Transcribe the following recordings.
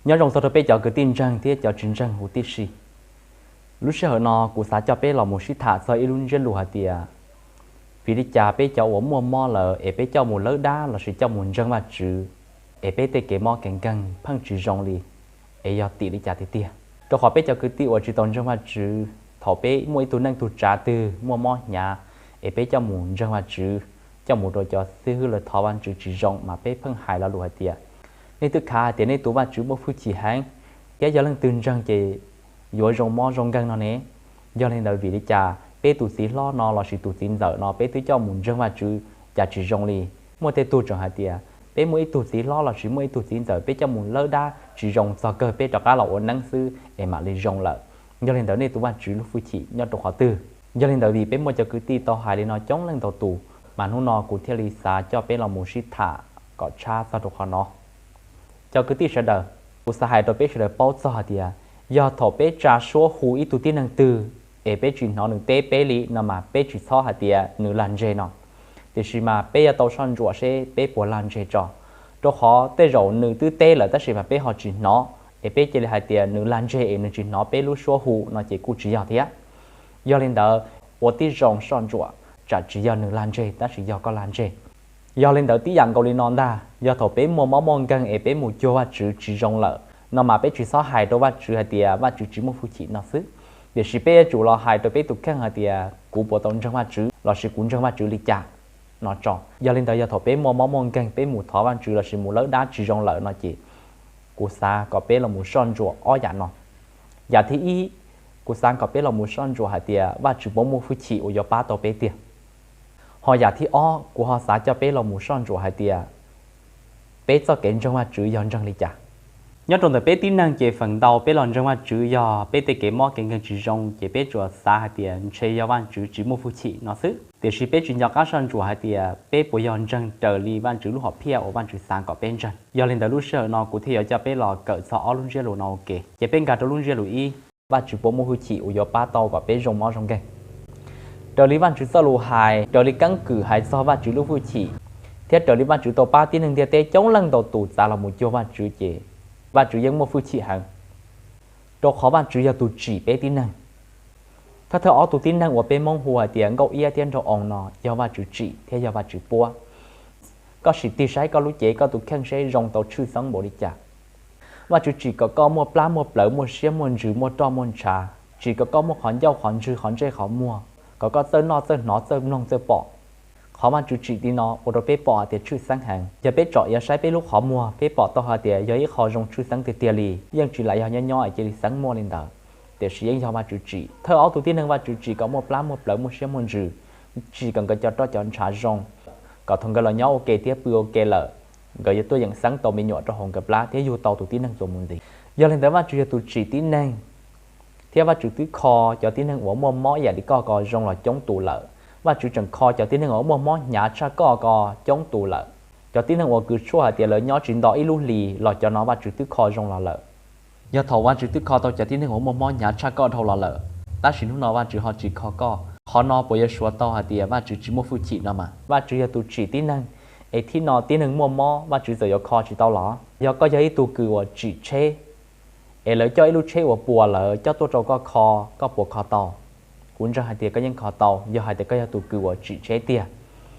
Nyob zoo txog rau peb cov kwv tij ntseeg thiab cov tsis ntseeg huv tib si. Lub sij hawm no kuv xav coj peb los mus sib tham txog ib lub ntsiab lus hais tias, vim li cas peb cov uas muaj mob lawm es peb coj mus lawb dab lossis coj mus ntseeg Vajtswv, es peb tej kev mob kev nkeeg pheej tsis zoo li, es yog tim li cas tiag tiag? Rau qhov peb cov kwv tij uas tsis tau ntseeg Vajtswv, thaum peb muaj ib tug neej tug tsav twg muaj mob hnyav, es peb coj mus ntseeg Vajtswv, coj mus rau cov xib hwb lawv thov Vajtswv tsis zoo mas peb pheej hais lo lus hais tias, nej twb khav hais tias nej tus Vajtswv muaj hwj chim heev, thiab yog leej twg ntseeg ces yuav zoo mob zoo nkeeg no ne. Yog li ntawd vim li cas peb tus txiv hlob no lossis tus txiv ntxawm no peb twb coj mus ntseeg Vajtswv cas tsis zoo li? Muaj tej tug tseem hais tias peb muaj ib tug txiv hlob lossis muaj ib tug txiv ntxawm peb coj mus lawb dab tsis zoo txog kawg peb rov qab los ua neeb xwb es mam li zoo lawm. Yog li ntawd nej tus Vajtswv lub hwj chim nyob rau qhov twg? Yog li ntawd vim peb muaj cov kwv tij tau hais li no coob leej ntau tus, mas hnub no kuv thiaj li xav coj peb los mus sib tham kom tshab txog rau qhov no. Cov kwv tij sawv daws, kuv xav hais rau peb sawv daws paub txog hais tias, yog thaum peb tsa suab hu ib tug tib neeg twg es peb tsis hnov nws teb peb li no mas peb tsis txhob hais tias nws lag ntseg no, tiam sis mas peb yuav tau soj ntsuam seb peb puas lag ntseg tso. Rau qhov tej zaum nws twb teb lawm tab sis mas peb ho tsis hnov, es peb cia li hais tias nws lag ntseg es nws tsis hnov peb lub suab hu no ces kuj tsis yog thiab. Yog li ntawd, ua tib zoo soj ntsuam, tsam tsis yog nws lag ntseg tab sis yog koj lag ntseg. Yog li ntawd tib yam nkaus li no ntag, yog thaum peb muaj mob muaj nkeeg es peb mus cuag Vajtswv tsis zoo lawm no mas peb tsis txhob hais rau Vajtswv hais tias Vajtswv tsis muaj hwj chim no xwb, tiam sis peb yuav tsum los hais rau peb tus kheej hais tias kuv puas tau ntseeg Vajtswv lossis kuv ntseeg Vajtswv li cas no tso. Yog li ntawd yog thaum peb muaj mob muaj nkeeg peb mus thov Vajtswv lossis mus lawb dab tsis zoo lawm no ces kuv xav kom peb los mus soj ntsuam ob yam no. Yam thib ib, kuv xav kom peb los mus soj ntsuam hais tias Vajtswv puas muaj hwj chim uas yuav pab tau peb tiag. Ho yam thib ob, kuv ho xav coj peb los mus soj ntsuam hais tias peb txoj kev ntseeg Vajtswv yog ntseeg li cas. Nyob rau ntawm peb tib neeg ces feem ntau peb los ntseeg Vajtswv yog peb tej kev mob kev nkeeg tsis zoo ces peb tsuas xav hais tias ntshe yog Vajtswv tsis muaj hwj chim no xwb, tiam sis peb tsis nco qab soj ntsuam hais tias peb puas yog ntseeg raws li Vajtswv lub hom phiaj uas Vajtswv xav kom peb ntseeg. Yog li ntawd lub sij hawm no kuv thiaj yuav coj peb los kawm txog ob lub ntsiab lus no ua ke, ces peb nkag rau lub ntsiab lus ib, Vajtswv puas muaj hwj chim uas yuav pab tau kom peb zoo mob zoo nkeeg. Raws li Vajtswv txoj lus hais, raws li keeb kwm hais txog Vajtswv lub hwj chim, thiab raws li Vajtswv tau pab tib neeg ntiaj teb coob leej ntau tus txav los mus cuag Vajtswv ces Vajtswv yeej muaj hwj chim heev, rau qhov Vajtswv yog tus tsim peb tib neeg. Thawj thawj ob tug tib neeg uas peb Hmoob hu hais tias Nkauj Iab thiab Nraug Oo no yog Vajtswv tsim thiab yog Vajtswv puab. Koj sim tig saib koj lub cev koj tus kheej seb zoo tau tshwj xeeb npaum li cas. Vajtswv tsim kom koj muaj plab muaj plawv muaj siab muaj ntsws muaj roj muaj ntshav, tsim kom koj muaj qhov ncauj qhov ntswg qhov ntsej qhov muag, kom koj txawj noj txawj hnov txawj mloog txawj pom. Qhov Vajtswv tsim li no ua rau peb pom hais tias tshwj xeeb heev. Yog peb tsom iav saib peb lub qhov muag peb pom tau hais tias yog ib qho zoo tshwj xeeb tiag tiag li, yeej tsis lam yog nyob nyob es cia li xeeb muaj li ntawd, tiam sis yeej yog Vajtswv tsim. Thawj ob tug tib neeg Vajtswv tsim kom muaj plab muaj plawv muaj siab muaj ntsws, tsim kom nkawd cov roj cov ntshav zoo, kom thaum nkawd los nyob ua ke thiab pw ua ke lawm, nkawd yuav tuaj yeem xeeb tau me nyuam rau hauv nkawd plab thiab yug tau tus tib neeg txuas mus ntxiv. Yog li ntawd Vajtswv yog tus tsim tib neeg, thiab Vajtswv twb kho cov tib neeg uas muaj mob ib yam li koj ko zoo los coob tus lawm. Vajtswv tseem kho cov tib neeg uas muaj mob hnyav tshaj koj ko coob tus lawm. Cov tib neeg uas kws tshuaj hais tias lawv nyob tsis nto ib lub hlis los cov no Vajtswv twb kho zoo los lawm. Yog thaum Vajtswv twb kho tau cov tib neeg uas muaj mob hnyav tshaj koj dhau los lawm, tab sis hnub no Vajtswv ho tsis kho koj, qhov no puas yuav suav tau hais tias Vajtswv tsis muaj hwj chim no mas? Vajtswv yog tus tsim tib neeg, es thib no tib neeg muaj mob Vajtswv txawm yuav kho tsis tau los? Yog koj yog ib tug kws uas tsim tsheb, es lawv coj ib lub tsheb uas puas lawm coj tuaj rau koj kho, koj puas kho tau? Kuv ntseeg hais tias koj yeej kho tau, yog hais tias koj yog tus kws uas tsim tsheb tiag.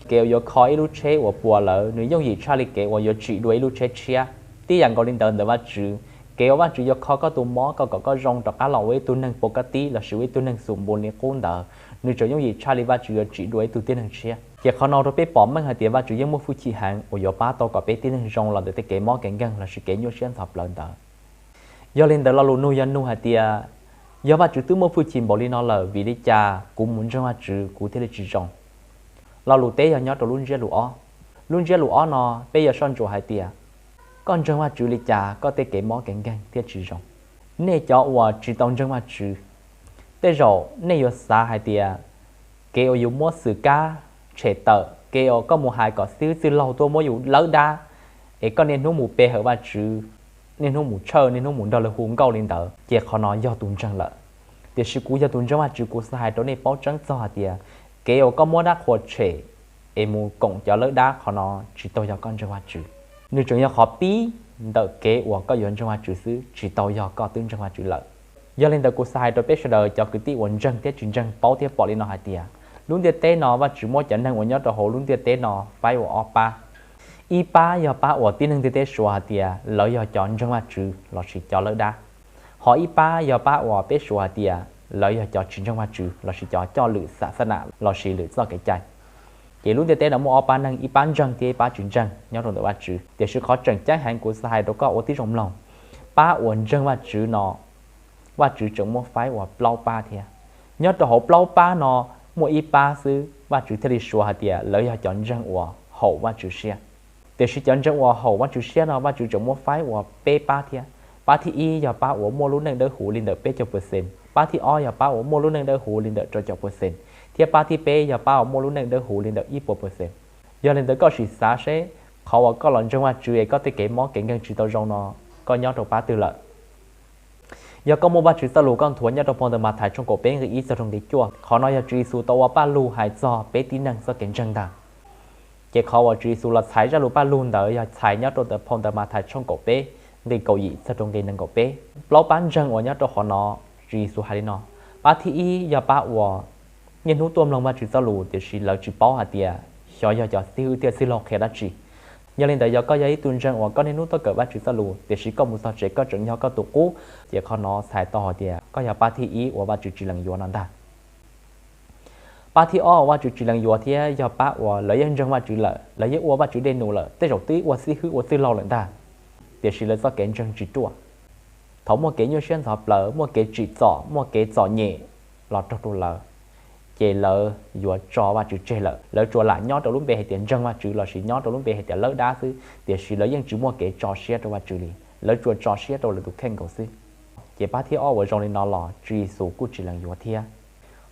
Kev uas yuav kho ib lub tsheb uas puas lawm nws yooj yim tshaj li kev uas yuav tsim dua ib lub tsheb tshiab. Tib yam nkaus li ntawd ntawm Vajtswv, kev uas Vajtswv yuav kho koj tus mob kom kom koj zoo rov qab los ua ib tug neeg pov kab tib lossis ua ib tug neeg xum npu li qub ntawd, nws tseem yooj yim tshaj li Vajtswv yuav tsim dua ib tug tib neeg tshiab. Ces qhov no ua rau peb pom meej hais tias Vajtswv yeej muaj hwj chim heev uas yuav pab tau kom peb tib neeg zoo los ntawm tej kev mob kev nkeeg lossis kev nyuaj siab ntxhov plawv ntawd. Yog li ntawd lo lus nug yog nug hais tias, yog Vajtswv twb muaj hwj chim npaum li no lawm vim li cas kuv mus ntseeg Vajtswv kuv thiaj li tsis zoo? Lo lus teb yog nyob rau lub ntsiab lus ob. Lub ntsiab lus ob no peb yuav soj ntsuam hais tias, koj ntseeg Vajtswv li cas koj tej kev mob kev nkeeg thiaj tsis zoo? Nej cov uas tsis tau ntseeg Vajtswv, tej zaum nej yuav xav hais tias kev uas yus muab xwm kab tshem tawm, kev uas koj mus hais kom xib hwb txwj laug tuaj muab yus lawb dab, es koj niaj hnub mus pe hawm Vajtswv, niaj hnub mus tshawj niaj hnub mus nrog lawv hu nkauj li ntawd ces qhov no yog tus ntseeg lawm. Tiam sis kuv yog tus ntseeg Vajtswv kuv xav hais rau nej paub tseeb txog hais tias kev uas koj muab dab qhuas tshem es mus koom cov lawb dab qhov no tsis tau yog koj ntseeg Vajtswv. Nws tseem yog qhov pib, ntawm kev uas koj yuav ntseeg Vajtswv xwb, tsis tau yog koj twb ntseeg Vajtswv lawm. Yog li ntawd kuv xav hais rau peb sawv daws cov kwv tij uas ntseeg thiab tsis ntseeg paub thiab pom li no hais tias, lub ntiaj teb no Vajtswv muab cov neeg uas nyob rau hauv lub ntiaj teb no faib ua ob pab. Ib pab yog pab uas tib neeg ntiaj teb suav hais tias lawv yog cov ntseeg Vajtswv lossis cov lawb dab. Ho ib pab yog pab uas peb suav hais tias lawv yog cov tsis ntseeg Vajtswv lossis cov coj lwm xa xa nam lossis lwm txoj kev cai. Ces lub ntiaj teb no muaj ob pab neeg, ib pab ntseeg thiab ib pab tsis ntseeg nyob rau ntawm Vajtswv. Tiam sis qhov tseem ceeb heev kuv xav hais rau koj ua tib zoo mloog, pab uas ntseeg Vajtswv no Vajtswv tseem muab faib ua plaub pab thiab. Nyob rau hauv plaub pab no muaj ib pab xwb Vajtswv thiaj li suav hais tias lawv yog cov ntseeg uas haum Vajtswv siab. Tiam sis cov ntseeg uas haum Vajtswv siab no Vajtswv tseem muab faib ua peb pab thiab. Pab thib ib yog pab uas muaj lub neej dawb huv li ntawm peb caug percent, pab thib ob yog pab uas muaj lub neej dawb huv li ntawm rau caum percent, thiab pab thib peb yog pab uas muaj lub neej dawb huv li ntawm ib puas percent. Yog li ntawd koj sim xav seb qhov uas koj los ntseeg Vajtswv es koj tej kev mob kev nkeeg tsis tau zoo no, koj nyob rau pab twg lawm? Yog koj muaj Vajtswv txoj lus koj nthuav nyob rau phau ntawv Mathais tshooj kaum peb nqe ib txog rau nqe cuaj, qhov no yog Tswv Yexus tau ua paj lug hais txog peb tib neeg txoj kev ntseeg ntag. Ces qhov uas Tswv Yexus los txhais zaj lus paj lug ntawd yog txhais nyob rau ntawm phau ntawv Mathais tshooj kaum peb nqe kaum yim txog rau nqe nees nkaum peb. Plaub pab ntseeg uas nyob rau qhov no, Tswv Yexus hais li no: Pab thib ib yog pab uas niaj hnub tuaj mloog Vajtswv txoj lus tiam sis lawv tsis paub hais tias xyov yog cov xib hwb thiab txwj laug qhia dab tsi. Yog li ntawd yog koj yog ib tug ntseeg uas koj niaj hnub tuaj kawm Vajtswv txoj lus tiam sis koj mus txog tsev koj tseem nyob koj tus qub, ces qhov no txhais tau hais tias koj yog pab thib ib uas Vajtswv tsis lees yuav no ntag. Pab thib ob uas Vajtswv tsis lees yuav thiab yog pab uas lawv yeej ntseeg Vajtswv lawm, lawv yeej ua Vajtswv dej num lawm, tej zaum twb ua xib hwb ua txwj laug lawm ntag, tiam sis lawv txoj kev ntseeg tsis ruaj. Thaum muaj kev nyuaj siab ntxhov plaws, muaj kev tsim txom, muaj kev txom nyem los raug rau lawv, ces lawv yuav tso Vajtswv tseg lawm. Lawv tsuas lam nyob rau lub npe hais tias ntseeg Vajtswv lossis nyob rau lub npe hais tias lawb dab xwb, tiam sis lawv yeej tsis muaj kev tso siab rau Vajtswv li, lawv tsuas tso siab rau lawv tus kheej nkaus xwb. Ces pab thib ob uas zoo li no los Tswv Yexus kuj tsis lees yuav thiab.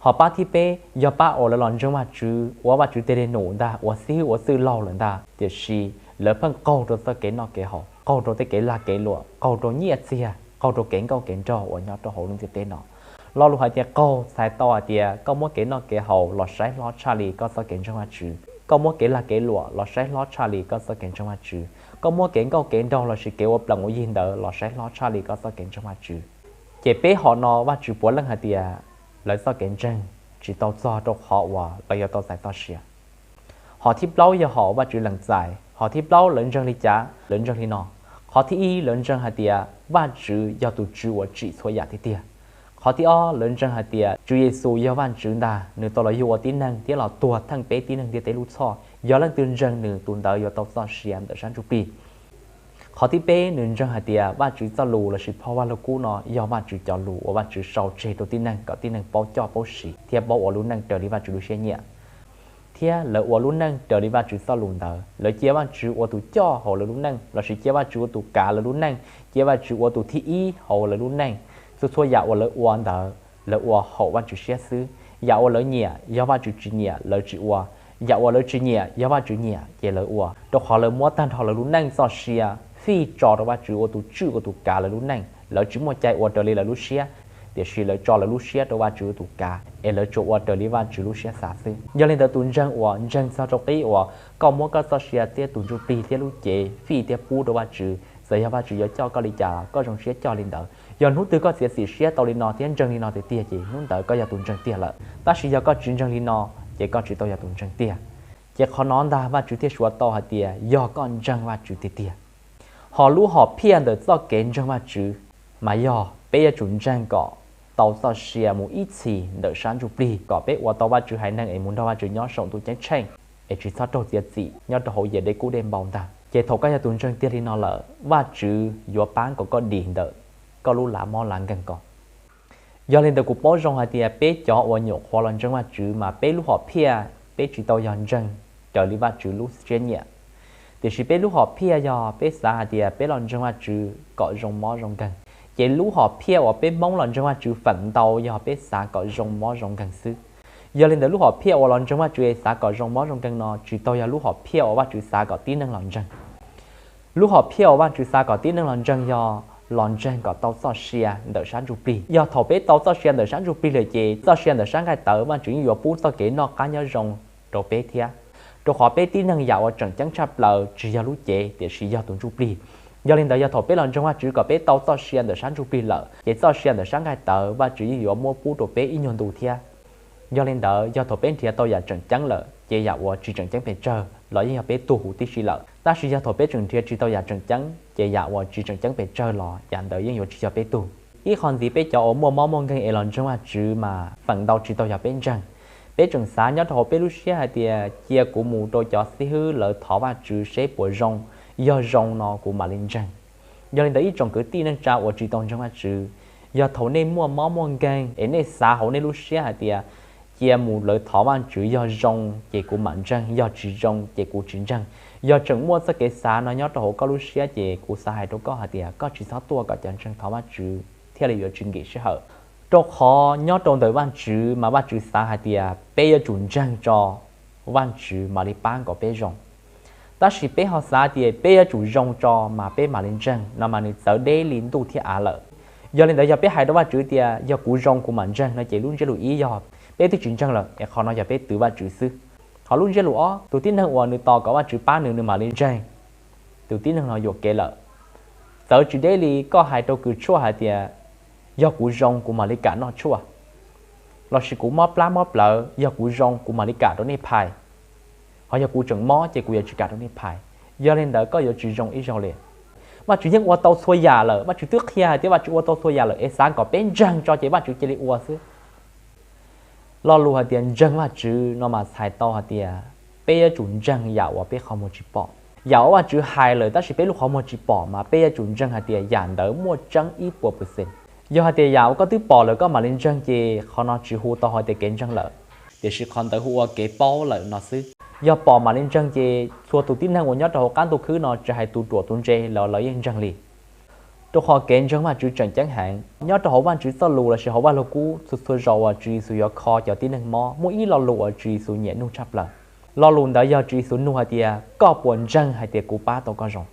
Ho pab thib peb yog pab uas lawv los ntseeg Vajtswv, ua Vajtswv tej dej num ntag, ua xib hwb ua txwj laug lawm ntag, tiam sis lawv pheej qaug rau txoj kev noj kev haus, qaug rau tej kev lag kev luam, qaug rau nyiaj txiag, qaug rau kev nkauj kev nraug uas nyob rau hauv lub ntiaj teb no. Lo lus hais tias qaug txhais tau hais tias koj muab kev noj kev haus los saib hlob tshaj li koj txoj kev ntseeg Vajtswv, koj muab kev lag kev luam los saib hlob tshaj li koj txoj kev ntseeg Vajtswv, koj muab kev nkauj kev nraug lossis kev ua plees ua yig ntawd los saib hlob tshaj li koj txoj kev ntseeg Vajtswv. Ces peb hom no Vajtswv puav leej hais tias lawv txoj kev ntseeg tsis tau txog rau qhov uas lawv yuav tau txais txoj sia. Hom thib plaub yog hom Vajtswv lees txais. Hom thib plaub lawv ntseeg li cas? Lawv ntseeg li no: Qhov thib ib lawv ntseeg hais tias Vajtswv yog tus Tswv uas tsim txhua yam tiag tiag. Qhov thib ob lawv ntseeg hais tias Tswv Yexus yog Vajtswv ntag, nws tau los yug ua tib neeg thiab los tuag theej peb tib neeg ntiaj teb lub txhoj, yog leej twg ntseeg nws tus ntawd yuav tau txoj sia ntawm sab ntsuj plig. Qhov thib peb nws ntseeg hais tias Vajtswv txoj lus lossis phau Vajluskub no yog Vajtswv cov lus uas Vajtswv sau tseg rau tib neeg kom tib neeg paub coj paub siv thiab paub ua lub neej raws li Vajtswv lub siab nyiam. Thiab lawv ua lub neej raws li Vajtswv txoj lus ntawd, lawv cia Vajtswv ua tus coj hauv lawv lub neej lossis cia Vajtswv ua tus kav lawv lub neej, cia Vajtswv ua tus thib ib hauv lawv lub neej. Txhua txhua yam uas lawv ua ntawd lawv ua haum Vajtswv siab xwb. Yam uas lawv nyiam, yog Vajtswv tsis nyiam lawv tsis ua. Yam uas lawv tsis nyiam, yog Vajtswv nyiam ces lawv ua, rau qhov lawv muab tag nrho lawv lub neej txoj sia fij tso rau Vajtswv ua tus tswj ua tus kav lawv lub neej. Lawv tsis muaj cai ua raws li lawv lub siab, tiam sis lawv tso lawv lub siab rau Vajtswv ua tus kav es lawv tsuas ua raws li Vajtswv lub siab xav xwb. Yog li ntawd tus ntseeg uas ntseeg txog rau qib uas koj muab koj txoj sia thiab tus ntsuj plig thiab lub cev fij thiab pub rau Vajtswv, txawm yog Vajtswv yuav coj koj li cas los koj zoo siab coj li ntawd. Yog hnub twg koj txiav txim siab tau li no thiab ntseeg li no tiag tiag ces hnub ntawd koj yog tus ntseeg tiag lawm. Tab sis yog koj tsis ntseeg li no, ces koj tsis tau yog tus ntseeg tiag. Ces qhov no ntag Vajtswv thiaj suav tau hais tias yog koj ntseeg Vajtswv tiag tiag. Ho lub hom phiaj ntawm txoj kev ntseeg Vajtswv mas yog peb yuav tsum ntseeg kom tau txoj sia mus ib txhis ntawm sab ntsuj plig kom peb ua tau Vajtswv haiv neeg es mus nrog Vajtswv nyob saum ntuj ceeb tsheej es tsis txhob raug txiav txim nyob rau hauv yim dej kub dej npau ntag. Ces thaum koj yog tus ntseeg tiag li no lawm, Vajtswv yuav pab kom koj dim ntawm koj lub lav mob lav nkeeg ko. Yog li ntawd kuv paub zoo hais tias peb cov uas nyuam qhuav los ntseeg Vajtswv mas peb lub hom phiaj peb tsis tau yog ntseeg raws li Vajtswv lub siab nyiam. Tiam sis peb lub hom phiaj yog peb xav hais tias peb los ntseeg Vajtswv kom zoo mob zoo nkeeg. Ces lub hom phiaj uas peb Hmoob los ntseeg Vajtswv feem ntau yog peb xav kom zoo mob zoo nkeeg xwb. Yog li ntawd lub hom phiaj uas los ntseeg Vajtswv es xav kom zoo mob zoo nkeeg no tsis tau yog lub hom phiaj uas Vajtswv xav kom tib neeg los ntseeg. Lub hom phiaj uas Vajtswv xav kom tib neeg los ntseeg yog los ntseeg kom tau txoj sia ntawm sab ntsuj plig. Yog thaum peb tau txoj sia ntawm sab ntsuj plig lawm ces txoj sia ntawm sab nqaij tawv Vajtswv yeej yuav pub txoj kev noj qab nyob zoo rau peb thiab. Rau qhov peb tib neeg yam uas tseem ceeb tshaj plaws tsis yog lub cev tiam sis yog tus ntsuj plig. Yog li ntawd yog thaum peb los ntseeg Vajtswv kom peb tau txoj sia ntawm sab ntsuj plig lawm ces txoj sia ntawm sab nqaij tawv Vajtswv yeej yuav muab pub rau peb ib nyuag ntu thiab. Yog li ntawd yog thaum peb nrhiav tau yam tseem ceeb lawm ces yam uas tsis tseem ceeb pes tsawg los yeej yog peb tug huv tib si lawm. Tab sis yog thaum peb tseem nrhiav tsis tau yam tseem ceeb ces yam uas tsis tseem ceeb pes tsawg los yam ntawd yeej yuav tsis yog peb tug. Ib qho ntxiv, peb cov uas muaj mob muaj nkeeg es los ntseeg Vajtswv mas feem ntau tsis tau yog peb ntseeg. Peb tseem xav nyob rau hauv peb lub siab hais tias cia kuv mus rau cov xib hwb lawv thov Vajtswv seb puas zoo, yog zoo no kuv mam li ntseeg. Yog li ntawd ib tsoom kwv tij neej tsa uas tsis tau ntseeg Vajtswv, yog thaum nej muaj mob muaj nkeeg es nej xav hauv nej lub siab hais tias cia mus lawv thov Vajtswv, yog zoo ces kuv mam ntseeg, yog tsis zoo ces kuv tsis ntseeg. Yog tseem muaj txoj kev xav no nyob rau hauv koj lub siab ces kuv xav hais rau koj hais tias koj tsis txhob tuaj kom cov ntseeg thov Vajtswv thiaj li yuav tsis nkim sij hawm. Rau qhov nyob rau ntawm Vajtswv mas Vajtswv xav hais tias peb yuav tsum ntseeg tso Vajtswv mam li pab kom peb zoo. Tab sis peb ho xav tias peb yuav tsum zoo tso mas peb mam li ntseeg no mas nws txawv deb li ntuj thiab av lawm. Yog li ntawd yog peb hais rau Vajtswv tias yog kuv zoo kuv mam ntseeg no ces lub ntsiab lus ib yog peb twb tsis ntseeg lawm es qhov no yog peb twv Vajtswv xwb. Ho lub ntsiab lus ob, tus tib neeg uas nws tos kom Vajtswv pab nws nws mam li ntseeg, tus tib neeg no yuam kev lawm. Txawv tsis deb li koj hais rau kws tshuaj hais tias yog kuv zoo kuv mam li kam noj tshuaj, lossis kuv mob plab mob plawv yog kuv zoo kuv mam li kam rau nej phais, ho yog kuv tseem mob ces kuv yuav tsis kam rau nej phais. Yog li ntawd koj yuav tsis zoo ib zaug li. Vajtswv yeej ua tau txhua yam lawm, Vajtswv twb qhia hais tias Vajtswv ua tau txhua yam lawm es xav kom peb ntseeg tso ces Vajtswv cia li ua xwb. Lo lus hais tias ntseeg Vajtswv no mas txhais tau hais tias peb yuav tsum ntseeg yam uas peb qhov muag tsis pom. Yam uas Vajtswv hais lawm tab sis peb lub qhov muag tsis pom mas peb yuav tsum ntseeg hais tias yam ntawd muaj tseeb ib puas percent. Yog hais tias yam uas koj twb pom lawm koj mam li ntseeg ces qhov no tsis hu tau hais tias kev ntseeg lawm, tiam sis qhov ntawd hu ua kev paub lawm no xwb. Yog pom mam li ntseeg ces txhua tus tib neeg uas nyob rau hauv qab ntuj khwb no tsis hais tus ruam tus ntse los lawv yeej ntseeg li. Rau qhov kev ntseeg Vajtswv tseem ceeb heev. Nyob rau hauv Vajtswv txoj lus lossis hauv Vaj Lug Kub txhua txhua zaus uas Tswv Yexus yuav kho cov tib neeg mob muaj ib lo lus uas Tswv Yexus nyiam nug tshaj plaws. Lo lus ntawd yog Tswv Yexus nug hais tias koj puas ntseeg hais tias kuv pab tau koj zoo?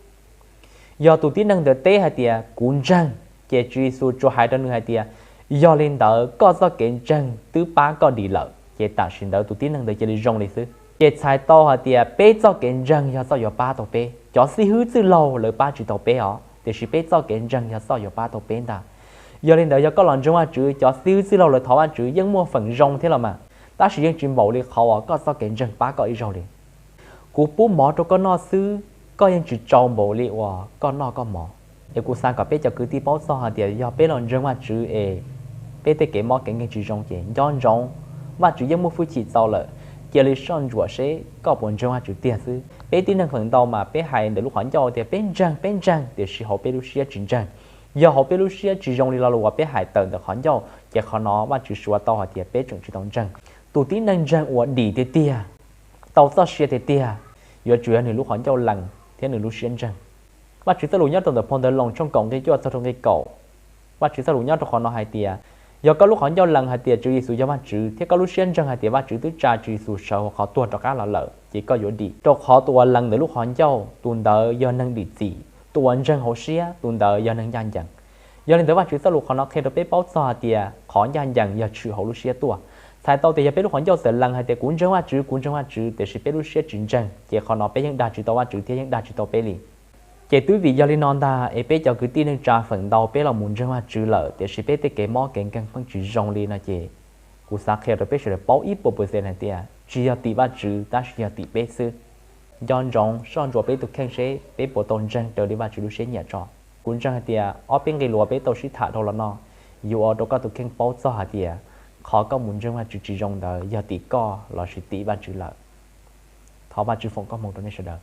Yog tus tib neeg ntawd teb hais tias kuv ntseeg, ces Tswv Yexus tsuas hais rau nws hais tias yog li ntawd koj txoj kev ntseeg twb pab koj dim lawm, ces tam sim ntawd tus tib neeg ntawd cia li zoo li xwb. Ces txhais tau hais tias peb txoj kev ntseeg yog txoj yuav pab tau peb. Cov xib hwb txwj laug lawv pab tsis tau peb os, tiam sis peb txoj kev ntseeg yog txoj yuav pab tau peb ntag. Yog li ntawd yog koj los ntseeg Vajtswv, cov xib hwb txwj laug lawv thov Vajtswv yeej muaj feem zoo thiab los mas, tab sis yeej tsis npaum li qhov uas koj txoj kev ntseeg pab koj ib zaug li. Kuv pub mov rau koj noj xwb, koj yeej tsis tsau npaum li uas koj noj koj mov. Es kuv xav kom peb cov kwv tij paub txog hais tias yog peb los ntseeg Vajtswv es peb tej kev mob kev nkeeg tsis zoo ces nco ntsoov, Vajtswv yeej muaj hwj chim txaus lawm. Cia li soj ntsuam seb koj puas ntseeg Vajtswv tiag xwb. Peb tib neeg feem ntau mas peb hais ntawm lub qhov ncauj tias peb ntseeg peb ntseeg tiam sis hauv peb lub siab tsis ntseeg. Yog hauv peb lub siab tsis zoo li lo lus uas peb hais tawm ntawm qhov ncauj ces qhov no Vajtswv suav tau hais tias peb tseem tsis tau ntseeg. Tus tib neeg ntseeg uas dim tiag tiag, tau txoj sia tiag tiag, yuav tsum yog nws lub qhov ncauj lees thiab nws lub siab ntseeg. Vajtswv txoj lus nyob rau ntawm phau ntawv Loos tshooj kaum nqe cuaj txog rau nqe kaum, Vajtswv txoj lus nyob rau qhov no hais tias yog koj lub qhov ncauj lees hais tias Tswv Yexus yog Vajtswv thiab koj lub siab ntseeg hais tias Vajtswv twb tsa Tswv Yexus sawv hauv qhov tuag rov qab los lawm ces koj yuav dim, rau qhov tus uas lees ntawm lub qhov ncauj tus ntawd yog neeg dim txim, tus uas ntseeg hauv siab tus ntawd yog neeg ncaj ncees. Yog li ntawd Vajtswv txoj lus qhov no qhia rau peb paub txog hais tias qhov ncaj ncees yog tshwm hauv lub siab tuaj. Txhais tau tias yog peb lub qhov ncauj txawm lees hais tias kuv ntseeg Vajtswv, kuv ntseeg Vajtswv, tiam sis peb lub siab tsis ntseeg ces qhov no peb yeej dag tsis tau Vajtswv thiab yeej dag tsis tau peb li. Ces twb vim yog li no ntag es peb cov kwv tij neej tsa feem ntau peb los mus ntseeg Vajtswv lawm tiam sis peb tej kev mob kev nkeeg pheej tsis zoo li no ces kuv xav qhia rau peb sawv daws paub ib puas percent hais tias tsis yog tim Vajtswv tab sis yog tim peb xwb. Nco ntsoov soj ntsuam peb tus kheej seb peb puas tau ntseeg raws li Vajtswv lub siab nyiam tso. Kuv ntseeg hais tias ob peb nqe lus uas peb tau sib tham dhau los no yuav ua rau koj tus kheej paub txog hais tias qhov koj mus ntseeg Vajtswv tsis zoo ntawd yog tim koj lossis tim Vajtswv lawm. Thov Vajtswv foom koob hmoov rau nej sawv daws.